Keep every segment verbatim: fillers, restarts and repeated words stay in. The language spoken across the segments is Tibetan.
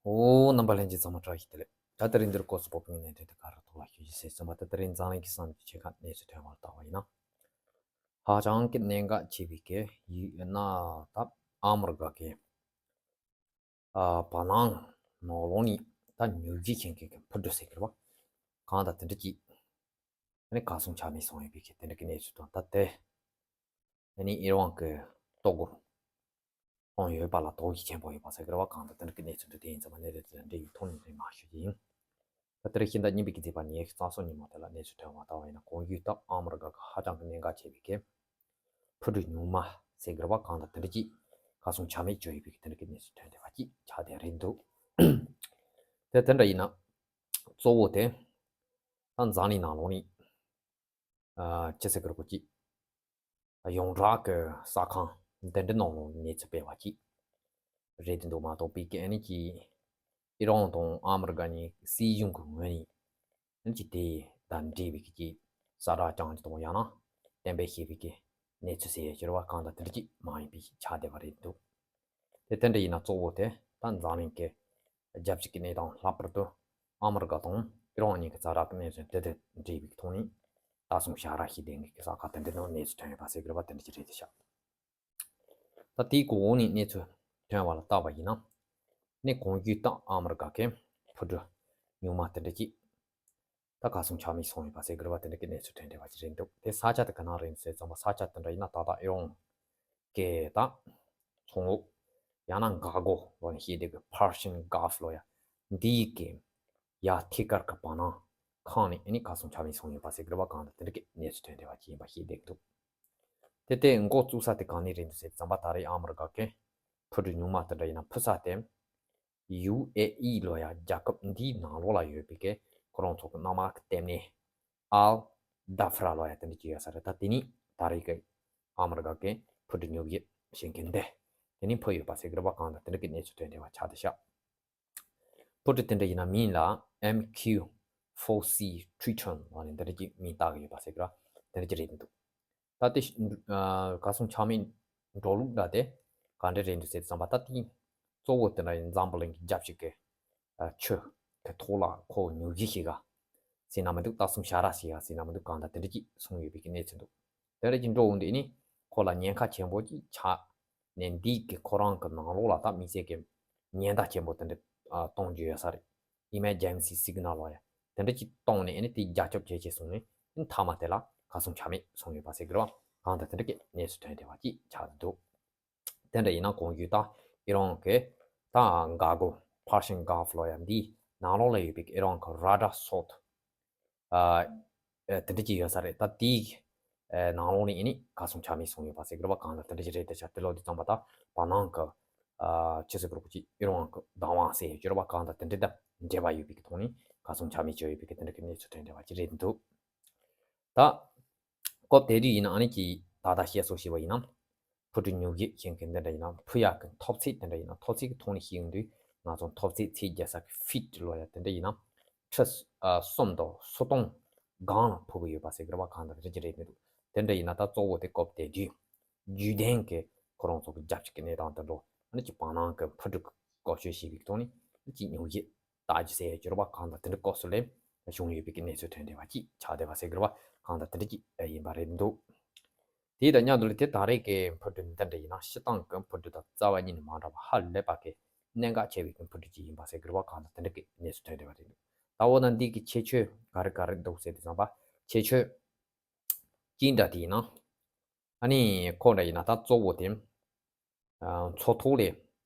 ཨོ། རྣམ་པ་ལྷན་རྒྱས་ཚང་མ་བཀྲ་ཤིས་བདེ་ལེགས། ད་དེ་རིང་འདིར་སྐོར་སུ་སྤོབས་པའི་གནད་དོན་དེ་ག་རེ་ཐོག་ལ་ཞུ་རྒྱུ་ཟེར་ཙམ་པ། ད་དེ་རིང་འཛམ་གླིང་གི་ས་མཚམས་ཀྱི་ཆེད་ཁག་གནས་ཚུལ་ཐོན་པར་བལྟ་བ་ཡིན་ན། ཧ་ཅང་གི་གནད་འགག་ཆེ་བའི་གི་ཡུལ་ན་ད་ཨ་མི་རི་ཀ་གི་ཨ་བར་སྣང་ནང་ལོགས་ནས་ད་ཉོ་རྒྱུ་བྱེད་མཁན་གྱི་འཕུར་གྲུ་ཟེར་གི་རེད་བ། གང་ལྟར་དེ་འདྲ་ཅིག་ཨ་ནི་གར་སོང་ཆ་མེད་སོང་ཡོད་པའི་གི་དེ་འདྲ་གི་གནས་ཚུལ་དང་། ད་དེ་ཨ་ནི་ཨི་རན་གི་ལྟོ་གོས་བཏང་ཡོད་པ་ལ་དོགས་གཞི་ཆེན་པོ་ཡོད་པ་ཟེར་གི་རེད་བ། གང་ལྟར་དེ་འདྲ་གི་གནས་ཚུལ་འདི་དེ་ཡིན་ཙམ་པ་གནད་དོན་དེ་ལ་འབྲེལ་ཡོད་ཐོག་ནས་རེད་མ་ཞུ་རྒྱུ་ཡིན། ད་དེ་རིང་ཕྱི་ཟླ་གཉིས་པའི་གི་ཚེས་པ་ཉི་ཤུ་རྩ་གསུམ་ཉིན་མོ་དེ་ལ་གནས་ཚུལ་ཐོན་པར་བལྟ་བ་ཡིན་ན། གོང་ཞུས་ལྟར་ཨ་མི་རི་ཀ་གི་ཧ་ཅང་གི་གནད་འགག་ཆེ་བའི་གི་འཕུར་གྲུ་ཉུང་མ་ཟེར་གི་རེད་བ། གང་ལྟར་དེ་འདྲ་ཅིག་གར་སོང་ཆ་མེད་བྱས་ཡོད་པའི་གི་དེ་འདྲ་གི་གནས་ཚུལ་ཐོན་བསྡད་པ་ཅིག་ཆགས་བསྡད་རེད་འདུག་དེ་དེ་འདྲ་ཡིན་ན་གཙོ་བོ་དེ་ད་འཛམ་གླིང་ནང་ལོགས་ནས་ཨ་ཅི་ཟེར་གི་རེད་གོ་ཅིག་ཡོངས་གྲགས་ཀྱི་གསར་ཁང་འདི་འདྲ་ནང་ལོགས་གནས་ཚུལ་སྤེལ་བ་ཅིག་རེད་འདུག་མ་གཏོགས་པའི་གི་ཨ་ནི་ཅིག་ཨི་རན་དང་ཨ་མི་རི་ཀ་གཉིས་སྲིད་གཞུང་གི་ངོས་ནས་ཨ་ནི་ཅིག་དེ་དང་འབྲེལ་བའི་གི་ཅིག་གསལ་བསྒྲགས་བསྐྱངས་ཀྱི་དང་ཡང་ན་གཏན་འབེབས་བྱས་པའི་གི་གནས་ཚུལ་ཟེར་ཡ་ཅིག་རེད་བ། གང་ལྟར་དེ་འདྲ་ཅིག་མ་ཡིན་པའི་ཆགས་བསྡད་པ་རེད་འདུག་དེ་དེ་འདྲ་ཡིན་ན་གཙོ་བོ་དེ་ད་འཛམ་གླིང་གི་རྒྱལ་སྤྱི་གི་གནས་སྟངས། ལྷག་པར་དུ་ཨ་མི་རི་ཀ་དང་ཨི་རན་གཉིས་ཀྱི་གསལ་བསྒྲགས་ཀྱི་གནས་ཚུལ་དེ་དང་འབྲེལ་བའི་ཐོག་ནས་ད་གཟོད་ཞལ་རག་ཤིག་ལྡན་གྱི་གསར་ཁང་དེ་འདྲ་ནང་གནས་ཚུལ་ཐོན་ཡོད་པ་ཟེར་གི་རེད་བ། དེ་འདྲ་ཅིག་རེད་དེ་ཤག་ད་དེའི་གོང་འོག་ནས་གནས་ཚུལ་ཐོན་པ་ལ་བལྟས་པ་ཡིན་ན། ནི་གོང་ཞུས་ལྟར་ཨ་མི་རི་ཀ་གི་འཕུར་གྲུ་ཉུང་མ་དེ་འདྲ་ཅིག་ད་གར་སོང་ཆ་མེད་སོང་ཡོད་པ་ཟེར་གི་རེད་བ། དེ་འདྲ་གི་གནས་ཚུལ་ཐོན་བསྡད་པ་ཅིག་རེད་འདུག་དེ་ས་ཆ་དེ་ག་ན་རེད་ཟེར་ཙམ་པ། ས་ཆ་དེ་འདྲ་ཡིན་ན་ད་ལྟ་ཨི་རན་གྱི་ད་མཚོ་ངོགས། ཡང་ན་འགག་སྒོ་ལོ་ནས་བཤད་བསྡད་གི་Persian Gulf ལོ་ཡ། འདིའི་གི་ཡ་ཐད་ཀར་གི་བར་སྣང་ཁང་ནས་ཨ་ནི་གར་སོང་ཆ་མེད་སོང་ཡོད་པ་ཟེར་གི་རེད་བ། གང་ལྟར་དེ་འདྲ་གི་གནས་ཚུལ་ཐོན་བསྡད་པ་ཅིག་ཡིན་པ་བཤད་བསྡད་གི་འདུག་དེ་དེ་འགོ་བཙུགས་ས་དེ་གང་ནས་རེད་འདུག་ཟེར་ཙམ་པ། ད་རེས་ཨ་མི་རི་ཀ་གི་འཕུར་གྲུ་ཉུང་མ་དེ་འདྲ་ཡིན་ན་འཕུར་ས་དེ་ཡུ་ཨེ་ཨི་ལོ་ཡ་རྒྱལ་ཁབ་འདིའི་ནང་ལོགས་ལ་ཡོད་པའི་གི་ཁོ་རང་ཚོ་གི་གནམ་དམག་གི་ལྟེ་གནས་ཨལ་དྷ་ཧྥ་ར་ལོ་ཡ་དེ་འདྲ་ཅིག་ཡོད་ས་རེད། ད་དེ་ནི་ད་རེས་གི་ཨ་མི་རི་ཀ་གི་འཕུར་གྲུ་ཉོ་གི་བྱེད་མཁན་དེ་དེ་ནི་འཕུར་ཡོད་པ་ཟེར་གི་རེད་བ། གང་ལྟར་དེ་འདྲ་གི་གནས་ཚུལ་ཐོན་བསྡད་པ་ཆགས་བསྡད་ཤག་འཕུར་གྲུ་དེ་འདྲ་ཡིན་ན་མིང་ལ་M Q four C Triton ལབ་ནས་འདི་འདྲ་ཅིག་མིང་བཏགས་ཀྱི་ཡོད་པ་ཟེར་གི་རེད་བ། དེ་འདྲ་ཅིག་རེད་འདུག་ད་དེ་ཨ་གར་སོང་ཆ་མེད་འགྲོ་ལུགས་འདྲ་དེ་ག་འདྲ་རེད་འདུག་ཟེར་བསམ་པ། ད་དེ་གཙོ་བོ་དེ་འདྲ་ཡིན། འཛམ་བུ་གླིང་གི་རྒྱལ་སྤྱི་གི་ཨ་ཆུ་གི་ཐོག་ལ་ཁོ་ཉོ་གཞི་ཞིག་ག་ཟེར་ན་མི་འདུག་ད་གསུམ་ཞལ་རག་ཞིག་ག་ཟེར་ན་མི་འདུག་གང་ལྟར་དེ་འདྲ་ཅིག་སོང་ཡོད་པའི་གི་གནས་ཚུལ་འདུག་དེ་འདྲ་ཅིག་འགྲོ་འོང་དུས་ནི་ཁོ་ལ་ཉེན་ཁ་ཆེན་པོ་ཅིག་ཆགས་ནས། འདི་གི་ཁོ་རང་གི་ནང་ལོགས་ལ་ད་དམིགས་བསལ་གྱི་ཉེན་བརྡ་ཆེན་པོ་དེ་འདྲ་ཨ་གཏོང་རྒྱུ་ཡོད་ས་རེད། Emergency Signal ལབ་ཡ་དེ་འདྲ་ཅིག་གཏོང་ནས་ཨ་ནི་དེ་རྒྱ་ཁྱབ་བྱས་བྱས་སོང་ནས་ཨ་ནི་མཐའ་མ་དེ་ལ་གར་སོང་ཆ་མེད་སོང་ཡོད་པ་ཟེར་གི་རེད་བ། གང་ལྟར་དེ་འདྲ་གི་གནས་ཚུལ་ཐོན་བསྡད་པ་ཅིག་ཆགས་འདུག་དེ་འདྲ་ཡིན་ན་གོང་ཞུས་ལྟར་ཨི་རན་གྱི་ད་འགག་སྒོ་Persian Gulf ལབ་ཡ་འདིའི་ནང་ལོགས་ལ་ཡོད་པའི་ཨི་རན་གྱི་ར་ཌར་སོགས་ཨ་ཨ་དེ་འདྲ་ཅིག་ཡོད་ས་རེད། ད་དེའི་ཨ་ནང་ལོགས་ནས་ཨ་ནི་གར་སོང་ཆ་མེད་སོང་ཡོད་པ་ཟེར་གི་རེད་བ། གང་ལྟར་དེ་འདྲ་ཅིག་རེད་དེ་ཤག་དེ་ལོ་དེ་ཙམ་པ་ད་བར་སྣང་གི་ཨ་ཅི་ཟེར་གི་རེད་གོ་ཅིག་ཨི་རན་གྱི་བདག་དབང་ཟེར་ཡོད་ཀྱི་རེད་བ། གང་ལྟར་དེ་འདྲ་དང་འབྲེལ་བ་ཡོད་པའི་གི་ཐོག་ནས་གར་སོང་ཆ་མེད་བྱས་ཡོད་པའི་གི་དེ་འདྲ་གི་གནས་ཚུལ་ཐོན་བསྡད་པ་ཅིག་རེད་འདུག་ད་སྐབས་དེ་དུས་ཡིན་ན་ཨ་ནི་ཅིག་ད་ལྟ་བཤད་སྲོལ་ཞིག་པ་ཡིན་ན། འཕུར་གྲུ་ཉོ་གཞི་བྱེད་མཁན་དེ་འདྲ་ཡིན་ན་འཕུར་ཡག་གི་ཐོབ་ཚད་དེ་འདྲ་ཡིན་ན། ཐོབ་ཚད་ཀྱི་ཐོག་ནས་བཤད་ཡོང་དུས་ང་ཚོ་ཐོབ་ཚད་ཚད་རྒྱག་ས་གི་ཕིཊ་ལབ་ཡ་དེ་འདྲ་ཡིན་ན་ཁྲི་ཨ་གསུམ་དང་སོ་སྟོང་སྒང་ལ་འཕུར་གི་ཡོད་པ་ཟེར་གི་རེད་བ། གང་ལྟར་རེད་ཀྱི་རེད་མི་འདུག་དེ་འདྲ་ཡིན་ན་ད་གཙོ་བོ་དེ་སྐབས་དེ་དུས་རྒྱུན་ལྡན་གྱི་ཁོ་རང་ཚོ་གི་རྒྱལ་སྤྱི་གི་གནས་སྟངས་དེ་འདྲ་ཨ་ནི་ཅིག་བར་སྣང་གི་འཕུར་གྲུ་བཀོལ་སྤྱོད་བྱེད་པའི་ཐོག་ནས་ཨ་ནི་ཅིག་ཉོ་གཞི་ལྟ་རྒྱུ་ཟེར་ཡ་ཅིག་རེད་བ། གང་ལྟར་དེ་འདྲ་སྐབས་སུ་ལས་བྱུང་ཡོད་པའི་གི་གནས་ཚུལ་ཐོན་བསྡད་པ་ཅིག་ཆགས་བསྡད་པ་ཟེར་གི་རེད་བ། གང་ལྟར་དེ་འདྲ་ཅིག་ཡིན་པ་རེད་འདུག་དེ་དང་མཉམ་དུ་ལ་དེ་ད་རེས་ཀྱི་འཕུར་གྲུ་འདི་འདྲ་ཡིན་ན་སྤྱིར་བཏང་གི་འཕུར་གྲུ་དང་རྩ་བ་ཉིད་ནས་མ་འདྲ་བ་ཧ་ལས་པ་གི་གནད་འགག་ཆེ་བའི་གི་འཕུར་གྲུ་ཅིག་ཡིན་པ་ཟེར་གི་རེད་བ། གང་ལྟར་དེ་འདྲ་གི་གནས་ཚུལ་ཐོན་བསྡད་པ་རེད་འདུག་ད་འོ་ན་འདི་གི་ཁྱད་ཆོས་ག་རེ་ག་རེ་འདུག་ཟེར་དུས་ཙམ་པ། ཁྱད་ཆོས་གཅིག་འདྲ་དེ་ཡིན་ན། ཨ་ནི་ཁོ་འདྲ་ཡིན་ན་ད་གཙོ་བོ་དེ། ཨ་མཚོ་ཐོག་ལས་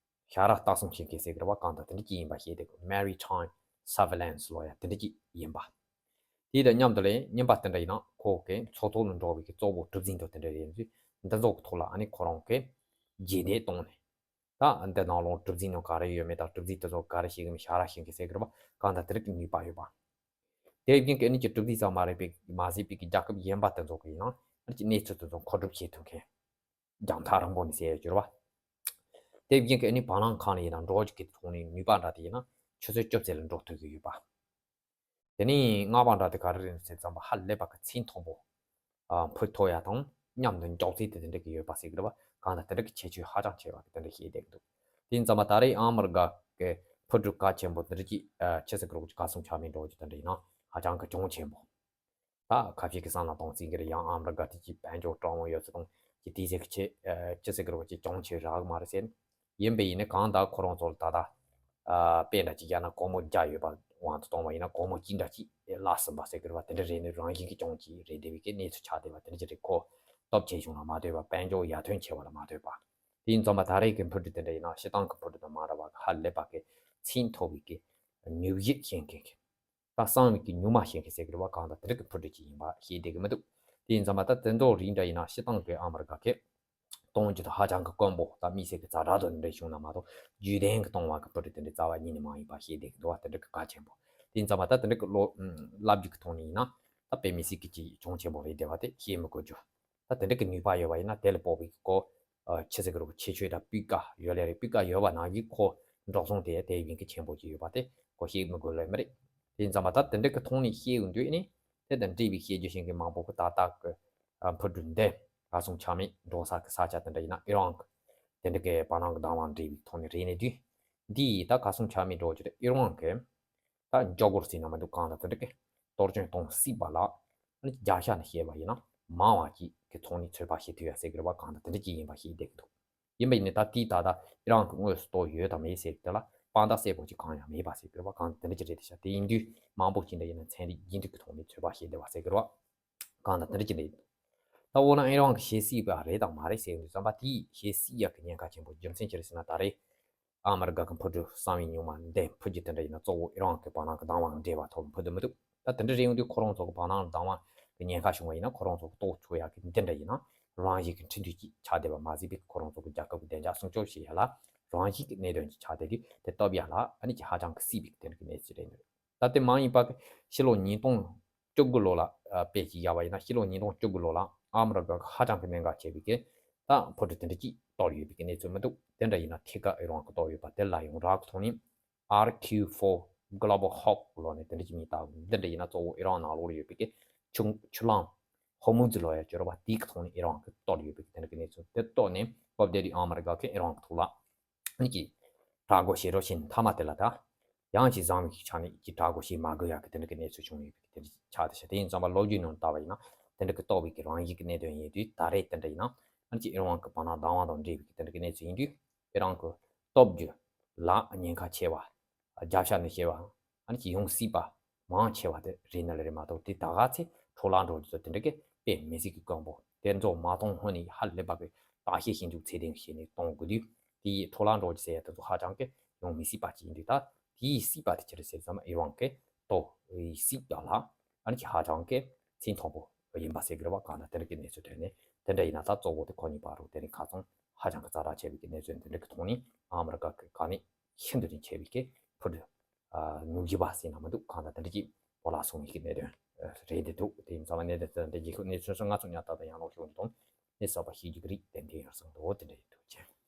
ཞལ་རག་ལྟ་སྲུང་བྱེད་མཁན་ཟེར་གི་རེད་བ། གང་ལྟར་དེ་འདྲ་ཅིག་ཡིན་པ་ཤེས་བསྡད་དགོས། Maritime Surveillance ལབ་ཡ་དེ་འདྲ་ཅིག་ཡིན་པ། དེ་དང་མཉམ་དུ་ལས་གཉིས་པ་དེ་འདྲ་ཡིན་ན་ཁོ་གི་མཚོ་ཐོག་ལ་འགྲོ་བའི་གི་གཙོ་བོ་གྲུ་གཟིངས་དང་དེ་འདྲ་རེད་འདུག་འདི་ཚོ་གི་ཐོག་ལ་ཨ་ནི་ཁོ་རང་གི་རྗེས་འདེད་བཏང་ནས། ད་འདི་ནང་ལོགས་གྲུ་གཟིངས་ནང་ག་རེ་ཡོད་མེད་དང་གྲུ་གཟིངས་དེ་ཚོ་ག་རེ་བྱེད་གི་མེད་ཞལ་རག་ཤེས་མཁན་ཟེར་གི་རེད་བ། གང་ལྟར་དེ་འདྲ་གི་ནུས་པ་ཡོད་པ། དེ་བཞིན་གི་ཨ་ནི་ཅིག་གྲུ་གཟིངས་ཙམ་མ་རེད་པའི་མ་ཟད་པའི་གི་རྒྱལ་ཁབ་གཞན་པ་དེ་ཚོ་གི་ཡིན་ན་ཨ་ནི་ཅིག་གནས་ཚུལ་དེ་ཚོ་མཁོ་སྒྲུབ་བྱེད་ཐུབ་མཁན། རྒྱང་ཐག་རིང་པོ་ནས་ཟེར་ཡ་ཅིག་རེད་བ། དེ་བཞིན་གི་ཨ་ནི་བར་སྣང་ཁང་ལ་ཡིན་ན་འགྲོ་རྒྱུ་གི་ཐོག་ནས་ནུས་པ་འདྲ་དེ་ཡིན་ན་ཆུ་ཚོད་བཅུ་ཙམ་ལ་འགྲོ་ཐུབ་ཀྱི་ཡོད་པ། དེ་ནས་ལྔ་པ་འདྲ་དེ་ག་རེ་རེད་ཟེར་ཙམ་པ་ཧ་ལས་པ་གི་ཚད་མཐོན་པོ་ཨ་འཕུར་ཐུབ་ཡ་དང་མཉམ་དུ་མགྱོགས་ཚད་དེ་དེ་འདྲ་གི་ཡོད་པ་ཟེར་གི་རེད་བ། གང་ལྟར་དེ་འདྲ་གི་ཁྱད་ཆོས་ཧ་ཅང་ཆེ་བ་གི་དེ་འདྲ་ཤེས་བསྡད་ཀྱི་འདུག་དེ་ཡིན་ཙམ་པ་ད་རེས་ཨ་མི་རི་ཀ་གི་ འཕུར་གྲུ་གལ་ཆེན་པོ་འདི་འདྲ་ཅིག་ཨ་ཆི་ཟེར་གི་རེད། ག་སུང་ཆ་མེད་འགྲོ་རྒྱུ་དེ་འདྲ་ཡིན་ན་ཧ་ཅང་གི་གྱོང་ཆེན་པོ། ད་ཁ་ཤས་ཀྱི་བསམ་བློ་གཏོང་སྲིད་ཀྱི་རེད། ཡང་ཨ་མི་རི་ཀ་དེ་ཅིག་དཔལ་འབྱོར་སྤྲང་བོ་ཡོད་ཚད་དང་ཅིག་དེ་ཟེར་གི་ཆེ་ཨ་ཆི་ཟེར་གི་རེད། ཅིག་གྱོང་ཆེ་རག་གི་མ་རེད་ཟེར། ཡིན་པས་ཡིན་ནའི་གང་ལྟར་ཁོ་རང་ཚོ་ལ་ད་ལྟ་ཨ་དཔེ་འདྲ་ཅིག་བཞག་ན་སྒོར་མོ་བརྒྱ་ཡོད་པ་དབང་དུ་གཏོང་བ་ཡིན་ན་སྒོར་མོ་གཅིག་འདྲ་ཅིག་བརླག་ཟིན་པ་ཟེར་གི་རེད་པ། དེ་འདྲ་རེད་ནི་རང་བཞིན་གྱི་གྱོང་ཅིག་རེད། དེ་བས་ཀྱི་གནས་ཚུལ་ཆགས་བསྡད་པ་དེ་འདྲ་ཅིག་རེད། ཁོ་སྟོབས་ཆེ་ཆུང་ལ་མ་ལྟོས་པ། དཔལ་འབྱོར་ཡར་ཐོན་ཆེ་བ་ལ་མ་ལྟོས་པ། དེ་ཡིན་ཙང་མ་ད་རེས་ཀྱི་འཕུར་གྲུ་དེ་འདྲ་ཡིན་ན་སྤྱིར་བཏང་གི་འཕུར་གྲུ་དང་མ་འདྲ་བ་གི་ཧ་ལས་པ་གི་ཚད་མཐོ་བའི་གི་མྱུར་བཞེད་བྱེད་མཁན་གི་ད་གསང་བའི་གི་མྱུར་མ་བྱེད་མཁན་ཟེར་གི་རེད་པ། གང་ལྟར་དེ་འདྲ་གི་འཕུར་གྲུ་ཅིག་ཡིན་པ་ཤེས་བསྡད་གི་མི་འདུག་དེ་ཡིན་ཙང་མ་ད་དེ་འདྲ་རིགས་འདྲ་ཡིན་ན་སྤྱིར་བཏང་གི་ཨ་མི་རི་ཀ་གི་གཏོང་རྒྱུ་དང་ཧ་ཅང་གི་དཀོན་པོ། ད་དམིགས་བསལ་གི་ཛ་དྲག་ཏུ་འདྲ་བྱུང་ན་མ་གཏོགས་རྒྱུན་ལྡན་གི་གཏོང་བ་གི་འཕུར་གྲུ་དེ་འདྲ་རྩ་བ་ཉིད་ནས་མ་ཡིན་པ་ཤེས་བསྡད་གི་འདུག་པ། དེ་འདྲ་གི་གལ་ཆེན་པོ། དེ་ཡིན་ཙང་མ་ད་དེ་འདྲ་གི་བློ་བསླབ་རྒྱུ་གི་ཐོག་ནས་ཡིན་ན་ད་དཔེ་མི་སྲིད་གི་ཅིག་གྱོང་ཆེན་པོ་རེད་བསྡད་པ་དེ་བཤད་མི་དགོས་རྒྱུ། ད་དེ་འདྲ་གི་ནུས་པ་ཡོད་པ་ཡིན་ན་དེ་ལ་དཔག་པའི་གི་ཁོ་ཨ་ཆི་ཟེར་གི་རེད། ཁོ་ཁྱད་ཆོས་དང་སྤུས་ཀ་ཡོད་ལེ་རེད། སྤུས་ཀ་ཡོད་པ་ནང་བཞིན་ཁོ་འགྲོ་སོང་དེ་དེ་བཞིན་གི་ཆེན་པོ་ཅིག་ཡོད་པ་དེ་ཁོ་བཤད་མི་དགོས་ལེ་མི་རེད། དེ་ཡིན་ཙང་མ་ད་དེ་འདྲ་གི་ཐོག་ནས་བཤད་ཡོང་དུས་ནི་དེ་དང་འབྲེལ་བའི་བཤད་རྒྱུ་ཞིག་གི་མང་པོ་གི་ད་ལྟ་གི་ཨ་འཕུར་གྲུ་འདི་ག་སུང་ཆ་མེད་འགྲོ་ས་གི་ས་ཆ་དེ་འདྲ་ཡིན་ན་ཨི་རན་གི་དེ་འདྲ་གི་བར་སྣང་གི་བདག་དབང་འབྲེལ་བའི་ཐོག་ནས་རེད་ནས་དུས་འདི་ཡིས་ད་ག་སུང་ཆ་མེད་འགྲོ་རྒྱུ་རེད། ཨི་རན་གི་ད་མགྱོགས་པོར་ཟིན་ན་མི་འདུག་གང་ལྟར་དེ་འདྲ་གི་གཏོར་སྐྱོན་གཏོང་སྲིད་པ་ལ་ཨ་ནི་བརྒྱ་ཆ་ནས་བཤད་པ་ཡིན་ན་མང་བ་ཅིག་གི་ཐོག་ནས་ཚོད་དཔག་བྱེད་ཐུབ་ཡ་ཟེར་གི་རེད་པ། གང་ལྟར་དེ་འདྲ་ཅིག་ཡིན་པ་ཤེས་བསྡད་གི་འདུག་ཡིན་པ་ཡིན་ནའི་ད་དེའི་ད་ལྟ་ཨི་རན་གི་དངོས་སུ་གཏོར་ཡོད་དང་མེད་ཟེར་གི་དེ་ལ་དཔང་རྟགས་གསལ་པོ་ཅིག་གང་ཡང་མེད་པ་ཟེར་གི་རེད་པ། གང་ལྟར་དེ་འདྲ་ཅིག་རེད་དེ་ཤ། དེ་ཡིན་དུས་མང་པོ་ཅིག་འདྲ་ཡིན་ན་ཚན་རིག་རྒྱུན་མཐུད་ཀྱི་ཐོག་ནས་ཚོད་དཔག་བྱེད་བསྡད་པ་ཟེར་གི་རེད་པ། གང་ལྟར་དེ་འདྲ་ཅིག་རེད། ད་འོ་ན་ཨི་རན་གི་གཞི་སྲིད་པ་རེད་དང་མ་རེད་ཟེར་ཡོང་དུས་ཙམ་པ་དེའི་གཞི་སྲིད་ཡག་གི་ཉེན་ཁ་ཆེན་པོ་རྒྱུ་མཚན་ཅི་རེད་ཟེར་ན་ད་རེས་ཨ་མི་རི་ཀ་གི་འཕུར་གྲུ་གསང་བའི་སྨྱུག་མ་འདི་འཕུར་རྒྱུ་དེ་འདྲ་ཡིན་ན་གཙོ་བོ་ཨི་རན་གི་བར་སྣང་གི་བདག་དབང་འབྲེལ་བ་ཐོག་ལ་འཕུར་དུ་མི་འདུག་ད་དེ་འདྲ་རེད་ཡོང་དུས་ཁོ་རང་ཚོ་གི་བར་སྣང་གི་བདག་དབང་གི་ཉེན་ཁ་བྱུང་བ་ཡིན་ན་ཁོ་རང་ཚོ་གི་གཏོར་ཆོག་ཡག་གི་འདི་འདྲ་ཡིན་ན་རང་བཞིན་གི་འཕྲི་འདུས་ཀྱི་ཆ་དེ་བ་མ་ཟད་པའི་ཁོ་རང་ཚོ་གི་རྒྱལ་ཁབ་ཀྱི་བདེ་འཇགས་སྲུང་སྐྱོབ་བྱེད་ཡ་ལ་རང་བཞིན་གྱི་གནད་དོན་གྱི་ཆ་དེ་དུས་དེ་སྟབས་ཡག་ལ་ཨ་ནི་ཀྱི་ཧ་ཅང་གི་སྲིད་པའི་དེ་འདྲ་གི་གནས་ཚུལ་རེད་འདུག་ད་དེ་མ་ཡིན་པ་གི་ཕྱི་ལོ་ཉིས་སྟོང་བཅུ་དགུ་ལོ་ལ་ཨ་དཔེ་ཅིག་བཞག་པ་ཡིན་ན་ཕྱི་ལོ་ཉིས་སྟོང་བཅུ་དགུ་ལོ་ལ་ཨ་མི་རི་ཀ་གི་ཧ་ཅང་གི་གནད་འགག་ཆེ་བའི་གི་ད་འཕུར་གྲུ་དེ་འདྲ་ཅིག་གཏོར་ཡོད་པའི་གི་གནས་ཚུལ་མི་འདུག་དེ་འདྲ་ཡིན་ན་ཐད་ཀར་ཨི་རན་གི་གཏོར་ཡོད་པ་དེ་ལ་ཡོངས་གྲགས་གི་ཐོག་ནས་ཨར་ཁིའུ་ཕོར་Global Hawk ལོ་ནས་དེ་འདྲ་ཅིག་མིང་བཏགས། འདི་འདྲ་ཡིན་ན་གཙོ་བོ་ཨི་རན་ནང་ལོགས་ལ་ཡོད་པའི་གི་ཆུ་ཆུ་ལམ་ཧོར་མུ་ཛི་ལོ་ཡ་བཅུ་ར་བ་དེའི་གི་ཐོག་ནས་ཨི་རན་གི་གཏོར་ཡོད་པའི་གི་དེ་འདྲ་གི་གནས་ཚུལ་དེ་གཏོར་ནས་སྐབས་དེ་དུས་ཨ་མི་རི་ཀ་གི་ཨི་རན་གི་ཐོག་ལ་ཨ་ནི་ཀྱི་དྲག་རྒོལ་བྱེད་རོགས་བྱེད་མཐའ་མ་དེ་ལ་ད་ཡང་ཅིག་བཟང་བའི་ཆ་ནས་ཀྱི་དྲག་རྒོལ་བྱེད་མ་དགོས་ཡག་གི་དེ་འདྲ་གི་གནས་ཚུལ་བྱུང་ཡོད་པའི་དེ་འདྲ་ཆགས་དེ་ཤ། དེ་ཡིན་ཙང་པ་ལོ་རྒྱུས་ནང་ལྟ་བ་ཡིན་ན་དེ་འདྲ་གི་གཏོར་བའི་གི་རང་བཞིན་གི་གནད་དོན་ཡིན་དུས་ད་རེས་དེ་འདྲ་ཡིན་ན་ཨ་ནི་ཀྱི་ཨི་རན་གི་བར་སྣང་བདག་དབང་དང་འབྲེལ་བའི་གི་དེ་འདྲ་གི་གནས་ཚུལ་ཡིན་དུས་ཨི་རན་གི་སྟོབས་རྒྱུ་ལ་ཉེན་ཁ་ཆེ་བ། རྒྱབ་ཤ་ནས་བཤད་པ་ཨ་ནི་ཀྱི་ཡོང་སྲིད་པ་མང་ཆེ་བ་དེ་རེད་ན་ལ་རེད་མ་གཏོགས་དེ་ད་ག་ཚེ་འཕྲོ་བརླག་འགྲོ་རྒྱུ་དེ་འདྲ་གི་དཔེ་མི་སྲིད་གི་དཀོན་པོ་དེ་ཚོ་མ་གཏོང་སྔོན་ནས་ཧ་ལས་པ་གི་བརྟག་དཔྱད་ཞིབ་འཇུག་ཚད་ལྡན་བྱས་ནས་གཏོང་དགོས་དུས་དེ་ཡི་འཕྲོ་བརླག་འགྲོ་རྒྱུ་ཟེར་ཡ་དེ་ཚོ་ཧ་ཅང་གི་ཡོང་མི་སྲིད་པ་ཅིག་ཡིན་དུས་ད་དེ་ཡི་སྲིད་པ་དེ་ཅི་རེད་ཟེར་ཙམ་ཨི་རན་གི་ཏོ་ཡི་སྲིད་པ་ལ་ཨ་ནི་ཀྱི་ཧ་ཅང་གི་ཚད་མཐོ་པོ་ཡིན་པ་ཟེར་གི་རེད་བ། གང་ལྟར་དེ་འདྲ་གི་གནས་ཚུལ་ཐོན་ནས་དེ་འདྲ་ཡིན་ན་ད་གཙོ་བོ་དེ་ཁོ་གཉིས་བར་དུ་དེ་རིང་ཁ་ཚང་ཧ་ཅང་གི་ཛ་དྲག་ཆེ་བའི་གི་གནས་ཚུལ་དེ་འདྲ་གི་ཐོག་ནས་ཨ་མི་རི་ཀ་གི་ག་ནས་ཤིན་ཏུ་ནས་ཆེ་བའི་གི་འཕུར་གྲུ་ཨ་ཉུང་བཞི་པ་ཟེར་ན་མི་འདུག་གང་ལྟར་དེ་འདྲ་གི་བོ་ལ་སོང་བའི་གི་གནད་དོན་རེད་འདི་འདུག་དེ་ཡིན་ཙང་གནད་དོན་དེ་འདྲ་གི་གནས་ཚུལ་སོགས་ང་ཚོ་ཉག་ཐག་ཏུ་ཡང་ལོག་ཤོག་འདི་དང་གནས་གསར་པ་ཤེས་རྒྱུ་གི་རིགས་ཏན་ཏན་ཡོད་སོང་འདུག་དེ་འདྲ་ཡིན་འདུག་ཅེས།